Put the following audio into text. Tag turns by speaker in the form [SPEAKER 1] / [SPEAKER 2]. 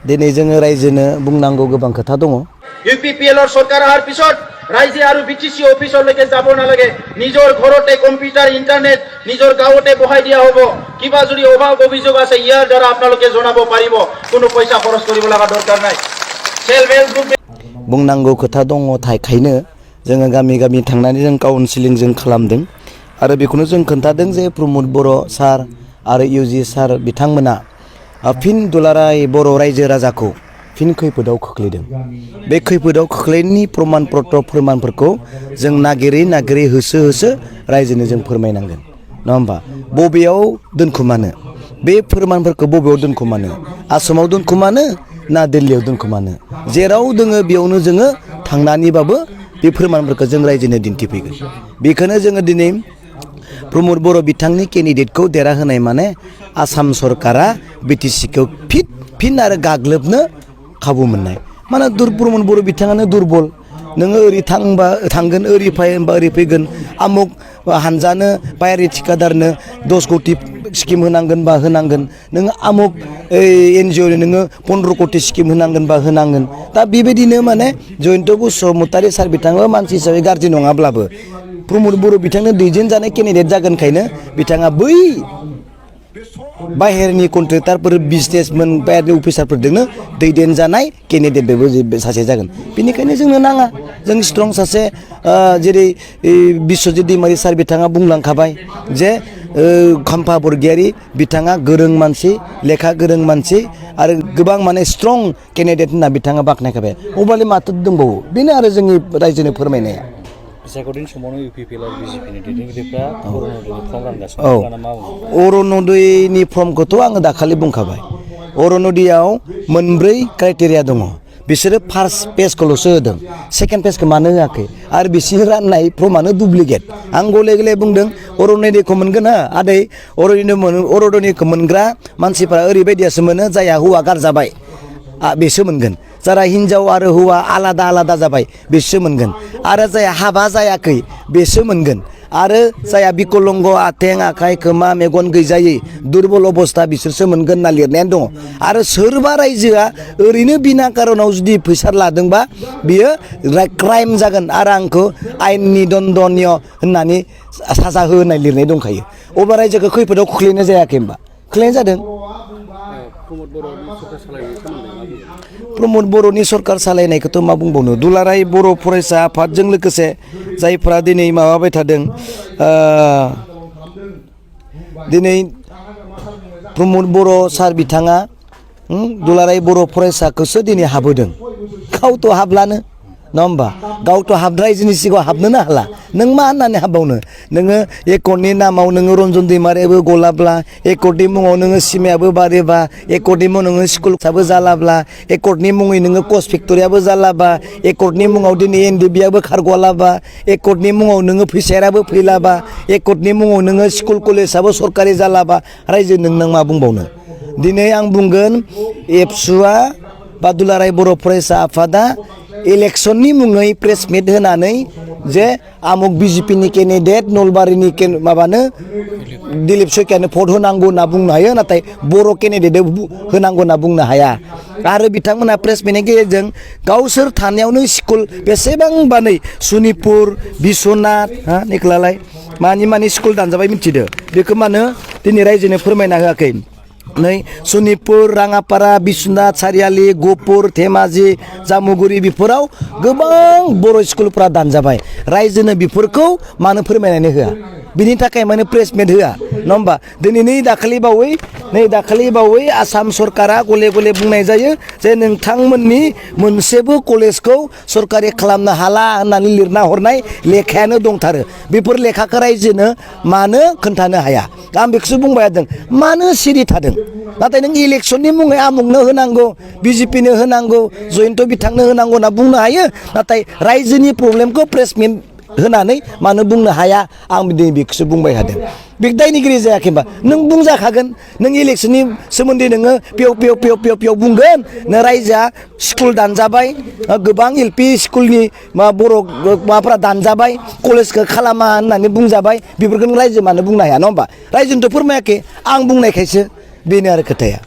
[SPEAKER 1] दिनै जोङो रायजोनो बुंनांगौ गोबां खोथा दङ।
[SPEAKER 2] UPPL सरकार आहार पिছত रायजो आरो BTC अफिसरলৈকে যাব নালাগে নিজৰ ঘৰতে কম্পিউটাৰ ইন্টাৰনেট নিজৰ গাঁৱতে বহাই দিয়া হ'ব কিবা যদি অভাৱ অভিযোগ আছে ইয়াৰ দ্বাৰা আপোনালোকে জনাব পাৰিব কোনো পইচা খৰচ কৰিব লগা দৰকাৰ নাই সেলফ হেল্প গ্ৰুপ
[SPEAKER 1] बुंनांगौ खोथा दङ थाखायनो जोङो गामि गामि थांनानै जों काउन्सिलिं जों खालामदों आरो बेखौनो जों खोन्थादों जे प्रमद बर' सार आरो इउजि सार बिथांमोना फिन दुलाराय बर' रायजो राजाखौ फिन खैफोदाव खोख्लैदों बे खैफोदाव खोख्लैनायनि प्रमाण पत्र फोरमानफोरखौ जों नागिरै होसो रायजोनो जों फोरमायनांगोन नङा होमबा बबेयाव दोनखुमानो बे फोरमानफोरखौ बबेयाव दोनखुमानो आसामाव दोनखुमानो ना दिल्लीयाव दोनखुमानो जेराव दोङो बेयावनो जोङो थांनानैबाबो बे फोरमानफोरखौ जों रायजोनो दिन्थिफैगोन बेखौनो जोङो दिनै प्रमद बर' बिथांनि केन्डिडेटखौ देरहाहोनाय माने आसाम सरकारा BTCखौ फिन आरो गाग्लोबनो खाबु मोननाय माने प्रमद बर' बिथाङानो दुरबल नोङो ओरै थांबा थांगोन ओरै फैबा ओरै फैगोन आमुक हानजानो बायारि ठिकादारनो 10 कोटि स्किम होनांगोन बा होनांगोन नोङो आमुक NGOनो नोङो 15 कोटि स्किम होनांगोन बा होनांगोन दा बेबायदिनो माने जयन्त बसुमतारी सार बिथाङा मानसि हिसाबै गाज्रि नङाब्लाबो प्रमद बर' बिथांनो दैदेनजानाय केन्डिडेट जागोनखायनो बिथाङा बै बाहेरनि कन्ट्रेक्टारफोर बिजनेसमेन बाहेरनि अफिसारफोरजोंनो दैदेनजानाय केन्डिडेट बेबो सासे जागोन बेनिखायनो जोंनो नाङा जों स्ट्रं सासे जेरै बिश्वजित दैमारि सार बिथाङा बुंलांखाबाय जे खाम्फा बरगयारी बिथाङा गोरों मानसि लेखा गोरों मानसि आरो गोबां माने स्ट्रं केन्डिडेट होनना बिथाङा बाख्नायखाबाय अब्लालाय माथो दंबावो बेनो आरो जोंनि रायजोनो फोरमायनाया
[SPEAKER 3] जायखौदिन समावनो UPPL आरो BJPनि दैदेनगिरिफ्रा अरुण'दयनि फर्म रानगासिनो
[SPEAKER 1] अरुण'दयनि फर्मखौथ' आङो दाखालि बुंखाबाय अरुण'दयआव मोनब्रै क्राइटेरिया दङ बिसोरो फार्स्ट पेजखौल'सो होदों सेकेन्ड पेजखौ मानो होआखै आरो बिसोर राननाय फर्मानो डुप्लिकेट आं गले गले बुंदों अरुण'दयखौ मोनगोन हा आदै अरुण'दयखौ मोनग्रा मानसिफ्रा ओरैबायदियासो मोनो जायहा हौवा गारजाबाय बेसो मोनगोन जारा हिन्जाव आरो हौवा आलादा जाबाय बेसो मोनगोन आरो जायहा हाबा जायाखै बेसो मोनगोन आरो जायहा बिकलंग आथें आखाइ खोमा मेगन गैजायै दुरबल अबस्था बिसोरसो मोनगोन होनना लिरनायानो दङ आरो सोरबा रायजोआ ओरैनो बिना कारनाव जुदि फैसा लादोंबा बियो क्राइम जागोन आरो आंखौ आयेननि दन्दनीय होननानै साजा हो होननाय लिरनाय दंखायो अब्ला रायजोखौ खैफोदाव खोख्लैनाय जायाखै होनबा खोख्लैनाय जादों प्रमद बर'नि सरकार सालायनायखौथ' मा बुंबावनो दुलाराय बर' फरायसा आफादजों लोगोसे जायफ्रा दिनै माबाबाय थादों दिनै प्रमद बर' सार बिथाङा दुलाराय बर' फरायसाखौसो दिनै हाबोदों गावथ' हाब्लानो नङा होमबा गावथ' रायजोनि सिगाङाव हाबनोनो हाला नों मा होननानै हाबबावनो नोङो एकर्डनि नामाव नोङो रन्जन दैमारियाबो गलाब्ला एकर्डनि मुङाव नोङो सिमायाबो बारोबा एकर्डनि मुङाव नोङो स्कुलसाबो जालाब्ला एकर्डनि मुङै नोङो कस फेक्ट'रियाबो जालाबा एकर्डनि मुङाव दिनै NDBआबो खारग'लाबा एकर्डनि मुङाव नोङो फैसायाबो फैलाबा एकर्डनि मुङाव नोङो स्कुल कलेजाबो सरकारि जालाबा रायजो नों मा बुंबावनो दिनै आं बुंगोन एबसुआ बा दुलाराय बर' फरायसा आफादा इलेक्शननि मुङै प्रेस मिट होनानै जे आमुक BJPनि केन्डिडेट नलबारिनि माबानो दिलीप शइकियानो भट होनांगौ होनना बुंनो हायो नाथाय बर' केन्डिडेट होनांगौ होनना बुंनो हाया आरो बिथांमोना प्रेस मिटनि गेजेरजों गावसोर थानायावनो स्कुल बेसेबांबा नै सनितपुर बिश्वनाथ निखलालाय मानि स्कुल दानजाबाय मिथिदो बेखौ मानो दिनै रायजोनो फोरमायना होआखै नै सनितपुर राङापारा बिश्वनाथ सारियालि गहपुर धेमाजि जामुगुरि बेफोराव गोबां बर' स्कुलफ्रा दानजाबाय रायजोनो बेफोरखौ मानो फोरमायनानै होआ बिनि थाखाय माने प्रेस मिट होआ नङा होमबा दिनै नै दाखालि बावै आसाम सरकारा गले गले बुंनाय जायो जे नोंथांमोननि मोनसेबो कलेजखौ सरकारि खालामनो हाला होननानै लिरना हरनाय लेखायानो दंथारो बेफोर लेखाखौ रायजोनो मानो खोन्थानो हाया आं बेखौसो बुंबाय थादों मानो सिरि थादों नाथाय नों इलेक्शननि मुङै आमुकनो होनांगौ BJPनो होनांगौ जयन्त बिथांनो होनांगौ होनना बुंनो हायो नाथाय रायजोनि प्रब्लेमखौ प्रेस मिट होनानै मानो बुंनो हाया आं दिनै बेखौसो बुंबाय थादों बे दायनिगिरि जायाखै होनबा नों बुंजाखागोन नों इलेक्शननि सोमोन्दै नोङो पेव बुंगोन नों रायजोआ स्कुल दानजाबाय गोबां LP स्कुलनि बर' माबाफ्रा दानजाबाय कलेजखौ खालामा होननानै बुंजाबाय बेफोरखौ रायजो मानो बुंनो हाया नङा होमबा रायजोनोथ' फोरमायाखै आं बुंनायखायसो बेनो आरो खोथाया